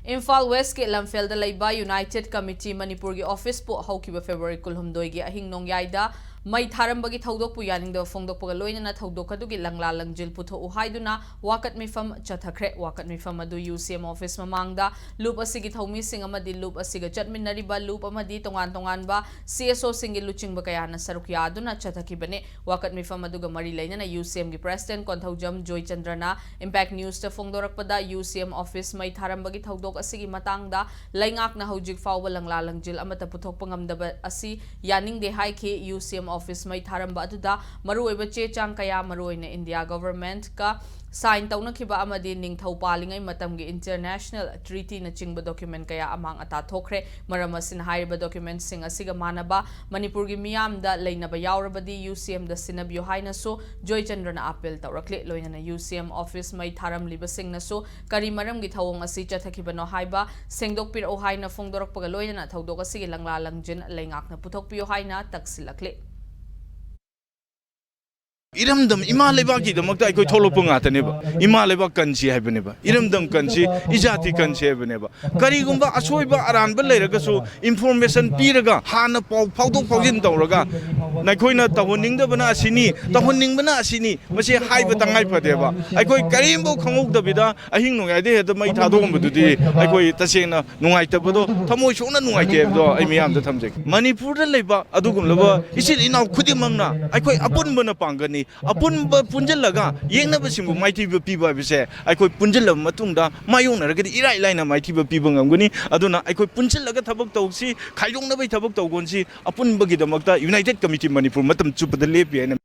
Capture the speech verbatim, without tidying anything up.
ꯏꯝꯐꯥꯜ ꯋꯦꯁꯀꯤ ꯂꯝꯐꯦꯜꯗ ꯂꯩꯕ United committee ꯃꯅꯤꯄꯨꯔꯒꯤ ꯑꯣꯐꯤꯁꯄꯨ ꯍꯧꯈꯤꯕ ꯐꯦꯕ꯭ꯔꯨꯋꯥꯔꯤ ꯀꯨꯟꯍꯨꯝꯗꯣꯏꯒꯤ ꯑꯍꯤꯡ ꯅꯣꯡꯌꯥꯏꯗ ꯃꯩ ꯊꯥꯔꯝꯕꯒꯤ ꯊꯧꯗꯣꯛꯄꯨ ꯌꯥꯅꯤꯡꯗꯕ ꯐꯣꯡꯗꯣꯛꯄꯒ ꯂꯣꯏꯅꯅ ꯊꯧꯗꯣꯛ ꯑꯗꯨꯒꯤ ꯂꯪꯂꯥ ꯂꯪꯖꯤꯜ ꯄꯨꯊꯣꯛꯎ ꯍꯥꯏꯗꯨꯅ ꯋꯥꯀꯠ ꯃꯤꯐꯝ ꯆꯠꯊꯈ꯭ꯔꯦ꯫ ꯋꯥꯀꯠ ꯃꯤꯐꯝ ꯑꯗꯨ ꯌꯨ ꯁꯤ ꯑꯦꯝ ꯑꯣꯐꯤꯁ ꯃꯃꯥꯡꯗ ꯂꯨꯞ ꯑꯁꯤꯒꯤ ꯊꯧꯃꯤꯁꯤꯡ ꯑꯃꯗꯤ ꯂꯨꯞ ꯑꯁꯤꯒ ꯆꯠꯃꯤꯟꯅꯔꯤꯕ ꯂꯨꯞ ꯑꯃꯗꯤ ꯇꯣꯉꯥꯟ ꯇꯣꯉꯥꯟꯕ ꯁꯤ ꯑꯦꯁ ꯑꯣꯁꯤꯡꯒꯤ ꯂꯨꯆꯤꯡꯕ ꯀꯌꯥꯅ ꯁꯔꯨꯛ ꯌꯥꯗꯨꯅ ꯆꯠꯊꯈꯤꯕꯅꯤ꯫ ꯋꯥꯀꯠ ꯃꯤꯐꯝ ꯑꯗꯨꯒ ꯃꯔꯤ ꯂꯩꯅꯅ ꯌꯨ ꯁꯤ ꯑꯦꯝꯒꯤ ꯄ꯭ꯔꯦꯁꯤꯗꯦꯟꯠ ꯀꯣꯟꯊꯧꯖꯝ ꯖꯣꯏꯆꯟꯗ꯭ꯔꯅ ꯏꯝꯄꯦꯛ ꯅ꯭ꯌꯨꯁꯇ ꯐꯣꯡꯗꯣꯔꯛꯄꯗ, ꯌꯨ ꯁꯤ ꯑꯦꯝ ꯑꯣꯐꯤꯁ ꯃꯩ ꯊꯥꯔꯝꯕꯒꯤ ꯊꯧꯗꯣꯛ ꯑꯁꯤꯒꯤ ꯃꯇꯥꯡꯗ ꯂꯩꯉꯥꯛꯅ ꯍꯧꯖꯤꯛ ꯐꯥꯎꯕ ꯂꯪꯂꯥ ꯂꯪꯖꯤꯜ ꯑꯃꯠꯇ ꯄꯨꯊꯣꯛꯄ ꯉꯝꯗꯕ ꯑꯁꯤ ꯌꯥꯅꯤꯡꯗꯦ ꯍꯥꯏꯈꯤ꯫ ꯌꯨ ꯁꯤ ꯑꯦꯝ ꯑꯣꯐꯤꯁ ꯃꯩ ꯊꯥꯔꯝꯕ ꯑꯗꯨꯗ ꯃꯔꯨꯑꯣꯏꯕ ꯆꯦ ꯆꯥꯡ ꯀꯌꯥ, ꯃꯔꯨꯑꯣꯏꯅ ꯏꯟꯗꯤꯌꯥ ꯒꯣꯚꯔꯟꯃꯦꯟꯠꯀ ꯁꯥꯏꯟ ꯇꯧꯅꯈꯤꯕ ꯑꯃꯗꯤ ꯅꯤꯡꯊꯧ ꯄꯥꯜꯂꯤꯉꯩ ꯃꯇꯝꯒꯤ ꯏꯟꯇꯔꯅꯦꯁꯅꯦꯜ ꯇ꯭ꯔꯤꯇꯤꯅꯆꯤꯡꯕ ꯗꯣꯀ꯭ꯌꯨꯃꯦꯟꯠ ꯀꯌꯥ ꯑꯃꯥꯡ ꯑꯇꯥ ꯊꯣꯛꯈ꯭ꯔꯦ꯫ ꯃꯔꯝ ꯑꯁꯤꯅ ꯍꯥꯏꯔꯤꯕ ꯗꯣꯀ꯭ꯌꯨꯃꯦꯟꯠꯁꯤꯡ ꯑꯁꯤꯒ ꯃꯥꯟꯅꯕ ꯃꯅꯤꯄꯨꯔꯒꯤ ꯃꯤꯌꯥꯝꯗ ꯂꯩꯅꯕ ꯌꯥꯎꯔꯕꯗꯤ ꯌꯨ ꯁꯤ ꯑꯦꯝꯗ ꯁꯤꯟꯅꯕꯤꯌꯨ ꯍꯥꯏꯅꯁꯨ ꯖꯣꯏꯆꯟꯗ꯭ꯔꯅ ꯑꯥꯄꯤꯜ ꯇꯧꯔꯛꯂꯤ꯫ ꯂꯣꯏꯅꯅ ꯌꯨ ꯁꯤ ꯑꯦꯝ ꯑꯣꯐꯤꯁ ꯃꯩ ꯊꯥꯔꯝꯂꯤꯕꯁꯤꯡꯅꯁꯨ ꯀꯔꯤ ꯃꯔꯝꯒꯤ ꯊꯧꯑꯣꯡ ꯑꯁꯤ ꯆꯠꯊꯈꯤꯕꯅꯣ ꯍꯥꯏꯕ ꯁꯦꯡꯗꯣꯛꯄꯤꯔꯛꯎ ꯍꯥꯏꯅ ꯐꯣꯡꯗꯣꯔꯛꯄꯒ ꯂꯣꯏꯅꯅ ꯊꯧꯗꯣꯛ ꯑꯁꯤꯒꯤ ꯂꯪꯂꯥ ꯂꯪꯖꯤꯟ ꯂꯩꯉꯥꯛꯅ ꯄꯨꯊꯣꯛꯄꯤꯌꯨ ꯍꯥꯏꯅ ꯇꯛꯁꯤꯜꯂꯛꯂꯤ꯫ ꯏꯔꯝꯗꯝ ꯏꯃꯥ ꯂꯩꯕꯥꯛꯀꯤꯗꯃꯛꯇ ꯑꯩꯈꯣꯏ ꯊꯣꯛꯂꯛꯄ ꯉꯥꯛꯇꯅꯦꯕ꯫ ꯏꯃꯥ ꯂꯩꯕꯥꯛ ꯀꯟꯁꯤ ꯍꯥꯏꯕꯅꯦꯕ, ꯏꯔꯝꯗꯝ ꯀꯟꯁꯤ, ꯏꯖꯥꯇꯤ ꯀꯟꯁꯤ ꯍꯥꯏꯕꯅꯦꯕ꯫ ꯀꯔꯤꯒꯨꯝꯕ ꯑꯁꯣꯏꯕ ꯑꯔꯥꯟꯕ ꯂꯩꯔꯒꯁꯨ ꯏꯟꯐꯣꯔꯃꯦꯁꯟ ꯄꯤꯔꯒ ꯍꯥꯟꯅ ꯄꯥꯎ ꯐꯥꯎꯗꯣꯛ ꯐꯥꯎꯖꯤꯟ ꯇꯧꯔꯒ ꯅꯈꯣꯏꯅ ꯇꯧꯍꯟꯅꯤꯡꯗꯕꯅ ꯑꯁꯤꯅꯤ, ꯇꯧꯍꯟꯅꯤꯡꯕꯅ ꯑꯁꯤꯅꯤ, ꯃꯁꯤ ꯍꯥꯏꯕ ꯇꯉꯥꯏ ꯐꯗꯦꯕ꯫ ꯑꯩꯈꯣꯏ ꯀꯔꯤꯝꯐꯥꯎ ꯈꯪꯍꯧꯗꯕꯤꯗ ꯑꯍꯤꯡ ꯅꯣꯡꯌꯥꯏꯗ ꯍꯦꯛꯇ ꯃꯩ ꯊꯥꯗꯣꯛꯑꯝꯕꯗꯨꯗꯤ ꯑꯩꯈꯣꯏ ꯇꯁꯦꯡꯅ ꯅꯨꯡꯉꯥꯏꯇꯕꯗꯣ, ꯊꯃꯣꯏ ꯁꯣꯛꯅ ꯅꯨꯡꯉꯥꯏꯇꯦ ꯍꯥꯏꯕꯗꯣ ꯑꯩ ꯃꯤꯌꯥꯝꯗ ꯊꯝꯖꯒꯦ꯫ ꯃꯅꯤꯄꯨꯔꯗ ꯂꯩꯕ ꯑꯗꯨꯒꯨꯝꯂꯕ ꯏꯆꯤꯜ ꯏꯅꯥꯎ ꯈꯨꯗꯤꯡꯃꯛꯅ ꯑꯩꯈꯣꯏ ꯑꯄꯨꯟꯕꯅ ꯄꯥꯡꯒꯜꯅꯤ꯫ ꯑꯄꯨꯟꯕ ꯄꯨꯟꯁꯤꯜꯂꯒ ꯌꯦꯛꯅꯕꯁꯤꯡꯕꯨ ꯃꯥꯏꯊꯤꯕ ꯄꯤꯕ ꯍꯥꯏꯕꯁꯦ ꯑꯩꯈꯣꯏ ꯄꯨꯟꯁꯤꯜꯂꯕ ꯃꯇꯨꯡꯗ ꯃꯥꯌꯣꯛꯅꯔꯒꯗꯤ ꯏꯔꯥꯏ ꯂꯥꯏꯅ ꯃꯥꯏꯊꯤꯕ ꯄꯤꯕ ꯉꯝꯒꯅꯤ꯫ ꯑꯗꯨꯅ ꯑꯩꯈꯣꯏ ꯄꯨꯟꯁꯤꯜꯂꯒ ꯊꯕꯛ ꯇꯧꯁꯤ, ꯈꯥꯏꯗꯣꯛꯅꯕꯒꯤ ꯊꯕꯛ ꯇꯧꯒꯣꯟꯁꯤ꯫ ꯑꯄꯨꯟꯕꯒꯤꯗꯃꯛꯇ ꯌꯨꯅꯥꯏꯇꯦꯗ ꯀꯃꯤꯇꯤ ꯃꯅꯤꯄꯨꯔ ꯃꯇꯝ ꯆꯨꯞꯄꯗ ꯂꯦꯞꯄꯤ ꯍꯥꯏꯅ